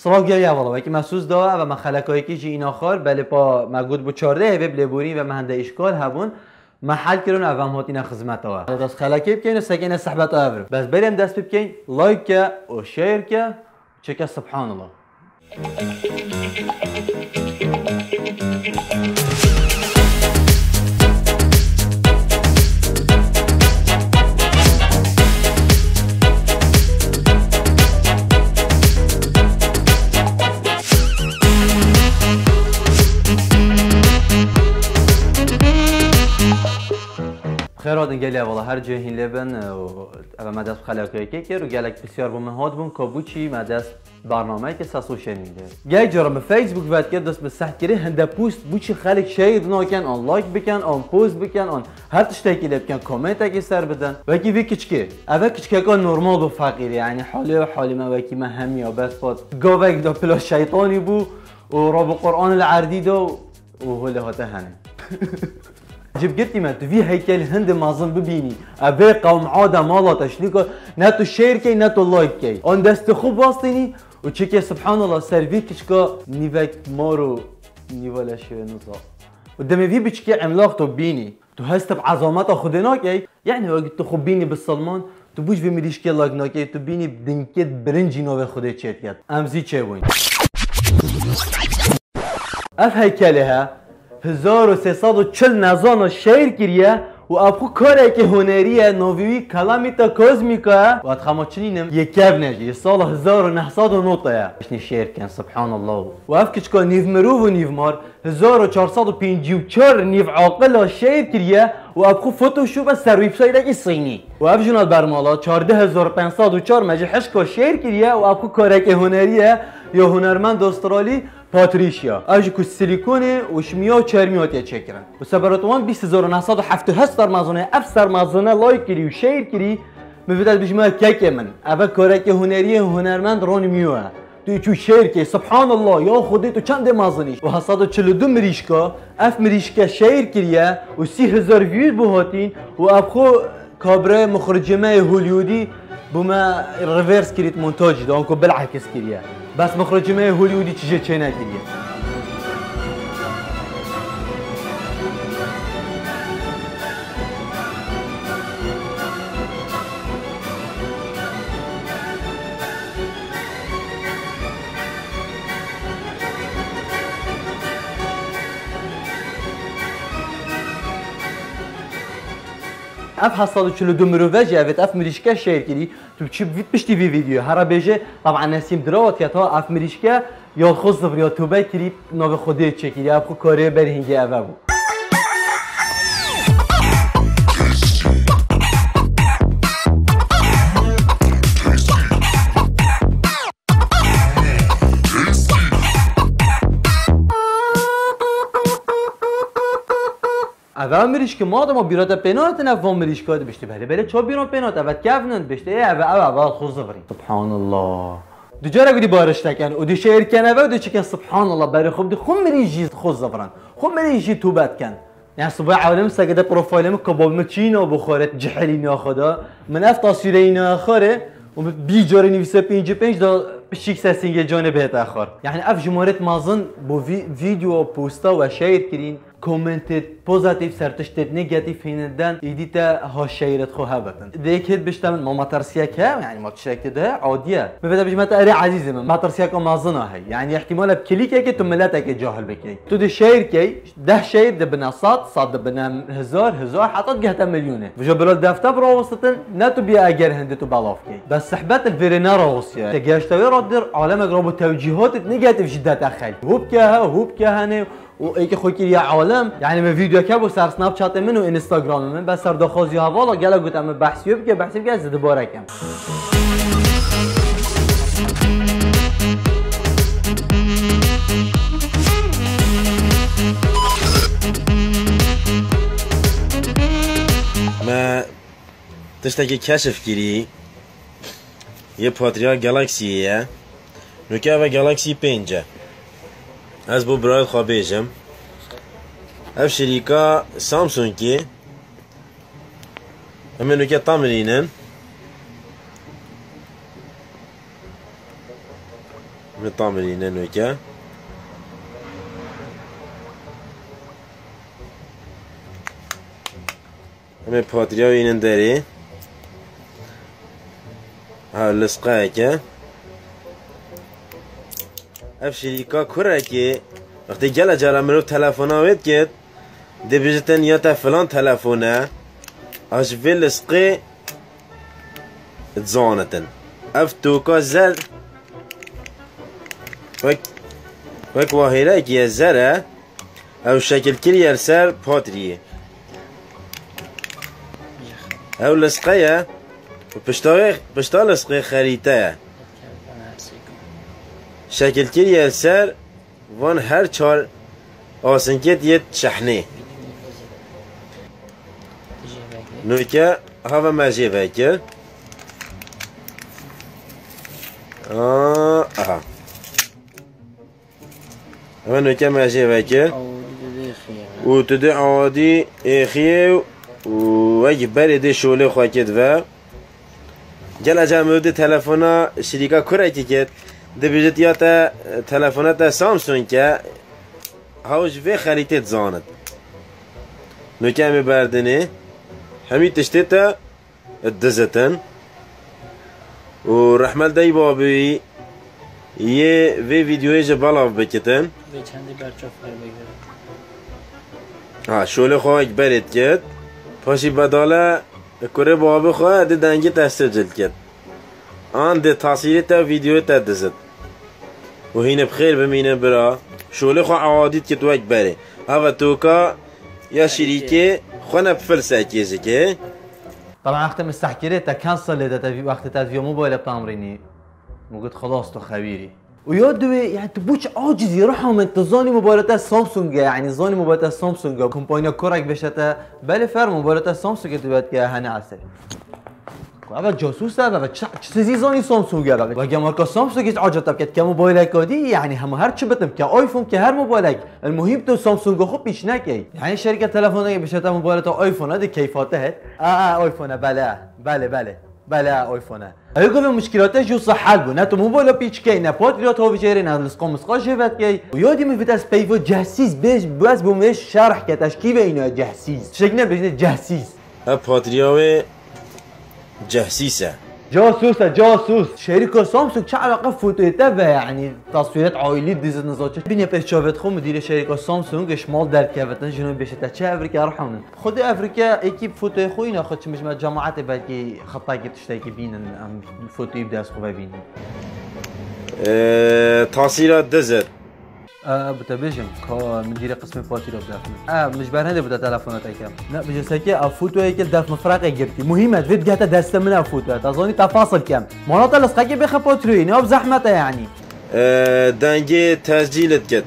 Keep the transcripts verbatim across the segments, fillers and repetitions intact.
Silav gel ya wala, wekî me sûz da, ev me xelekayekî jî îna xwar, belê pa me got bû çardeh, hêvê bi lêborîn ve me hende îşkal hebûn, me hel kirin, ev em hatîne xizmeta we. Dest xelekê bikeyn û sekêne sehbeta ev re. Bes berê em dest pê bikeyn, like ke û share ke, çêke subhanallah. Xêr hatin gelî hevala, her cihê hîn lê bin, û ev me dest bi xelekayekê kir û gelek pisyar bo min hatibûn, ka bo çî me dest bernameyeke sesû şenî de. Gelek cara min Facebook vedkir, dest bi seh kirî, hinde post bo çî xelk share nakin, an like bikin, an post bikin, an her tiştekî lê bikin, komentekî ser bidin. Wekî vî kiçikê. Ev e kiçikeka normal bo feqîrî, yanî halê we halê me wekî me hemiya, bes pat gavek da pila şeytanî bû û rabû Quran li erdî da û holê hate hene. Cib girtî me, tu vî heykel hindê mezin bibînî. Ev vê qewm ada mala te şilîka, ne tu share key, ne tu like key. An destê xwe bastînî û çêkê subhanallah ser vî kiçika nîvek mar û nîva leşê wê niza. Û demê vî biçikê emlax tu bînî. Tu hest bi ezameta Xwedê nakey? Yanî wekî tu xwe bînî bisilman, tu bo çi vê mirîşkê like nakey, tu bînî dinkê birincî navê Xwedê çêdiket. Em zî çêbûyn. Ev heykelê he, hezar û sê sed û çil nezana şehîr kiriye û ev xwe karekê hunerî ye, navê wî Kalamîta Kozmîka ye û ez xema çinînim yê kevne jî, yê sala hezar û neh sed û nod ye. Şinî şehîr ken, subhanallah. Û ev kiçika nîv mirov û nîv mar, hezar û çar sed û pêncî û çar nîv aqila şehîr kiriye û ev xwe Photoshop e ser websaytekî Sînî. Û ev jina bermala çardeh hezar pênc sed û çar me jî hişka şehîr kiriye û ev xwe karekê hunerî ye ya hunermend Astralî Patricia. Ev jî ku silikonê û şimiya û çermî hatiye çêkirin. Û seberat wan bîst hezar û neh sed û heft û heşt sermezûnê, ev sermezûne like kirî û şehîr kirî, min vê de dibêjim, kekê min. Ev e karekê hunerî ye, hunermend Ronnie Miu ye. Tu çû şehîr kê, subhanallah, ya Xwedê tu çendê mezin î. Û heft sed û çil û du mirîşka, ev mirîşke şehîr kiriye û sî hezar views bo hatîn û ev xwe kabre muxricê me yê Hollywoodî bo me reverse kirît montaj da, anku bilekis kiriye. Bes muxricê me yê Hollywoodî çi jê çênekiriye. Ev heft sed û çil û du mirove jî evêt ev mirîşke şehîr kirî. Tu çi vî piştî vî vîdyoyê here bêje, taban Nesîm Dirawa diket ha, ev mirîşke ya xwe zivriya, tobe kirî, navê Xwedê çêkirî, ev xwe karê berê hingê eve bû. Eve mirîşkî madema bîra te pê nehatiye, ev van mirîşka dibêjte, belê, belê, çawa bîra pê nehatiye, eve kevn in, dibêjte, ê, eve, eve, eve, xwe zivirî. Subhanallah. Du cara gudî barişte ken, û dê şehîr ken eve, û dê çiken, subhanallah, berê xwe bidî, xwe mirî jî xwe zivirin. Xwe mirî jî tobe diken. Yani, subay ewle min sekede profayla min kabab min çîna bixware, cihilî naxwe da. Min ev taswîreyî naxware û min bî carê nivîse pêncî pênc da pişik sesingê canê bihête xwar. Yani, ev jimarêt mezin bo vî-, vîdeo posta we şehîr kirîn. Komentêt pozatîf ser tiştêt negatîf hînin den, îdî te ha şehîret xwe hebetin. Dê yek hêt bişte min, ma metirsiyek he, yani ma tiştek tê de adiye. Min vê de bijî me te erê ezîzê min, metirsiyeka mezina hey. Yani îhtîmal e bi klîkekê tu mileteke cahil bikey. Tu dê şehîr key, deh şehîr dibine sed, sed dibine hezar, hezar heta digehte milyonê. Vija bila defte birawestitin, ne tu bîye eger hindê tu belav key. Bes sehbet li vêrê nerawestiye. Te gehişte wê ra dir, alemek ra bo tewcîhatêt negatîf jî dete xelk. Hû bike he, hû bike henê, û êkê xwe kiriye alem. Yani min vîdyoyek hebû ser Snapchatê min û Instagramê min, bes ser daxwaziya hevala gelek gote min behsî wê bike, behsî bike, ez ê dubare kem. Me tiştekî keşif kirî. Yê patriya Galaxy'yê ye. Nuke eve Galaxy pênc e. Ez bo birayê xwe bêjim. Ev şirîka Samsung'ê. Em ê nuke tam rînin. Min tam mirîne nûke. Em ê patriya wînin derê. Ha, lisqeyeke. Ev şirîka kurekê, wextê gele cara mirov telefona wê dikit, dibêjit ya te filan telefon e, a ji vê lisqê dizanitin. Ev toka zer wek, wek wahêrekî ye, zer e. Ew şekil kiriye li ser patriyê. Ew lisqe ye û pişta wê, pişta lisqê xerîte ye. Şekil kiriye li ser van her çar asinkêt yê şehnê. Nûke hava me jê vekir. Aa, aha. Ev nûke me jê vekir. Û tu dê adî êxiyê û wek berê dê şolê xwe kit ve. Gel ecem ew dê telefona şirîka kurekî kit. Dibêjit ya te telefona te Samsung e. Haw ji vê xelîtê dizanit. Nûke em ê berdinê. Hemî tiştê te dizitin. Û rehme li dayî babî yê vê vîdeoyê ji belav bikitin. Vê çendî berçavkar bigire. Ha, şolê xwe wek berê dikit. Paşî bedale kurê babî xwe di dengê te sicil dikit. An dê tasîrê te vîdeoyê te dizit. Û hîn bi xêr bimîne bira. Şolê xwe ewadî dikit wek berê. Eva toka ya şirîkê xwe ne bi filsekê zikê. Taban wextê min sehkirê te cancel lê de te vî-, wextê te vîyo mobayle bitamrînî. Min got, "Xelas, tu xewîrî." Û ya duwê, yani tu bû çi acizî, ruha min, tu zanî mobayle te Samsung e, yani zanî mobayle te Samsung e. Kompanya Korek bêşe te, belê fermo, mobayle te Samsung e, tu bet ke hene eser. Eva casûs e, eva çi, çi zî zanî Samsung e, eva. Weke marka Samsung hiç acil te biket, ke mobaylek dî, yani hema her çi bitim, ke iPhone, ke her mobaylek. El muhîm tu Samsung xwe pîç nekey. Yani şerike telefonekê bişe te mobayle te iPhone e, di keyfa te het. A, a, iPhone e, bele, bele, bele. Bele, iPhone e. Ew gavê muşkilate jî wisa hel bû. Ne tu mobayla pîç key, ne patriyat havijêrê, ne lisqa misqa jê vetkey. Û yadî min vite ez peyva cehsîz bêj, bes bû mêj şerh ke te ji kî ve îna cehsîz. Tiştek ne bêjine cehsîz. Ev patriya wê cehsîs e. Casûs e, casûs. Şerîka Samsung çi eleqe fotoyê te ve, yani taswîret ailî dizit nizaçe. Bîne pêş çavêt xwe, mudîrê şerîka Samsung ji mal derkevitin, jino bêşe te çi evrike ruha min. Xwedê evrike êkî fotoyê xwe îna xwe çimij me cemaetê belkî xetakî tiştekî bînin, em fotoyî bi dest xwe ve bînin. Ee, tasîra dizit. E, bi te bêjim, ka mudîrê qismê patîra bi def min. E, min ji ber hindê bi te telefona te kem. Ne, bi cesekê, e, fotoyê ke def min firaqê girtî. Muhîm e, divê digehte destê min e fotoya. Te zanî te fasil kem. Mala te lisqekê bêxe patroyê, ne bi zehmet e yani. E, dengê tescîl dikit.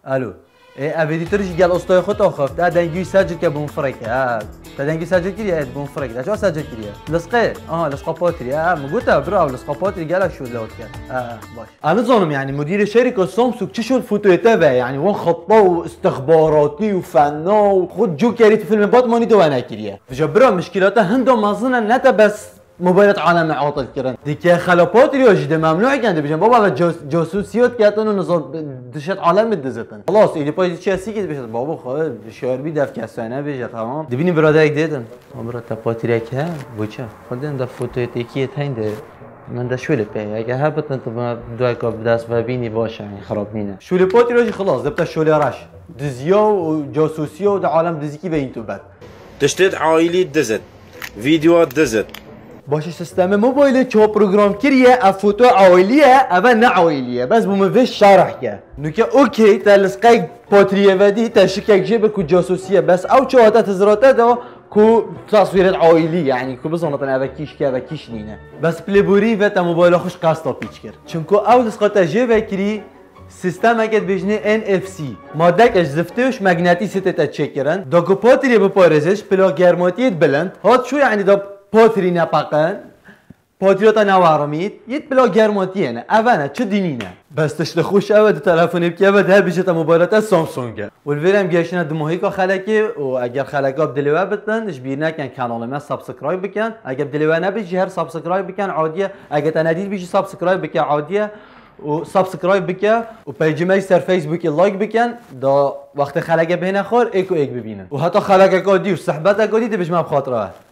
Alo. E, ev êdîtir jî gel ustayê xwe te xeft. E, dengî wî secil ke bûn firêke. E, te dengî secil kiriye, e, bûn firêke. Te çawa secil kiriye? Lisqê. Aha, lisqa patrî. E, min got e, bira, lisqa patrî gelek şûd lewt ke. E, e, baş. Ez nizanim, yani, mudîrê şerîka Samsung çi şol fotoyê te ve, yani, wan xeta û istixbaratî û fena û xwe Jokerî tu filmê Batmanî de we nekiriye. Vêca bira, mişkîlata hinda mezin e, ne te bes mobaylê alemê atil kirin. Dike xela patrî ya jî de memnû eken, dibêjin, baba, ve cas-, casûsiyat ketin û nizam dişet alemê dizitin. Xelas, êdî pay çi esî ki dibêjin, baba, xwe şarbî def kesane bêje, tamam. Dibînî biraderek dêtin. Bira te patirek he, boça. Xwedên de fotoyê têkiyê teyn de min de şûlê pê. Eke he bitin tu bime duayka bi dest ve bînî baş e, yani xirab nîne. Şûlê patira jî xilas, de bite şûlê reş. Diziya û casûsiya û de alem dizikî ve yîn tu bet. Tiştêt aîlî dizit. Vîdyoa dizit. Baş e, sistemê mobaylê çawa program kiriye, ev foto aîlî ye, eve ne aîlî ye. Bes bû min vê şerh ke. Nuke okey, te lisqek patriyê vedî, te şikek jê bi ku casûsî ye. Bes ew çawa te tizrate da, ku taswîret aîlî, yanî ku bizanitin eve kîşk e, eve kîşk nîne. Bes lêborî ve te mobayla xwe ji qesta pîç kir. Çimku ew lisqa te jê vekirî, sîstemeke dibêjinê N F C. Madeke ji ziftê û ji megnetîsê tê te çêkirin. Da ku patirê biparêze ji pila germatiyê bilind. Hat çû, yanî da patirî nepeqin. Patriyata newarmît, yit bila germatiyê ne. Eve ne, çi dinî ne. Bes tiştê xweş ev e, di telefonê bikî, eve di her bîjê te mobayla te Samsung e. Û li vêrê em gihiştine dimahîka xelekê û eger xeleka bi dilê we bitin, ji bîr nekin kanalê me subscribe bikin. Eger bi dilê we nebî jî her subscribe bikin, adiye. Eger te nedît bî jî subscribe bike, adiye. û subscribe bike û peycî me jî ser Facebookê like bikin, da wextê xeleke bihêne xwar êk û êk bibînin. Û heta xelekeka dî û sehbeteka dî dibêjim me bi xatir we.